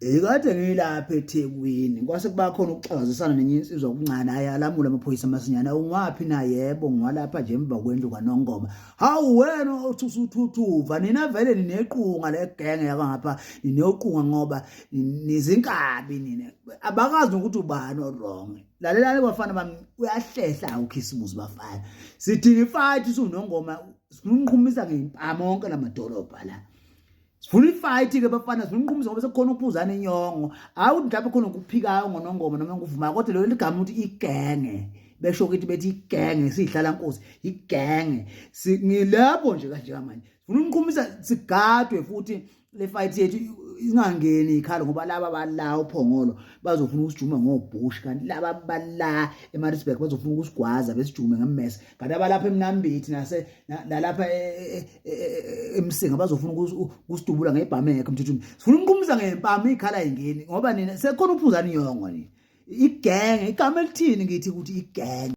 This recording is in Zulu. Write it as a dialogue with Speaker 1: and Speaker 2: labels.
Speaker 1: Ikade ngilapha eThekwini kwase kuba khona ukuxakazisana nenye insizwa okuncane hayi alamula amaphoyisa masinyana ungwaphi na yebo ngwalapha nje emva kwendlu kaNongoma hawu wena othi usuthuthuva nina vele ninequnga legenge yakangapha ninequnga ngoba nizinkabi nina abakazi nokuthi ubani owrong lalelani bafana bami uyahlehla ukhisimusi bafana sidinga ifight usunongoma sifuna ukunqumisa ngempama wonke lamadolobha la Sifuna ifight ke bafana sifuna ukunqumisa ngoba sekukhona ukuphuzana inyongo. Hayi ukuthi mhlawumbe khona ukuphikayo ngonongoma noma ngikuvumayo kodwa lelo ligama ukuthi igenge besho ukuthi bethi igenge siyihlala nkosi igenge ngilapho nje kanje manje. Sifuna ukunqumisa sigadwe futhi le fight yethu ingangeni ikhala ngoba laba bala uphongolo bazofuna ukusijuma ngobush kanti laba bala eMaritzburg bazofuna ukusigwaza besijume ngemmese kanti abalapha eMnambithi nase nalapha e, e, e, eMsinga bazofuna ukusidubula ngebhamu engekho emthethweni sifuna umqhumisa ngempama ikhala ingeni ngoba nina sekukhona uphuzani inyongo ni igenge igama elithini ngithi ukuthi igenge.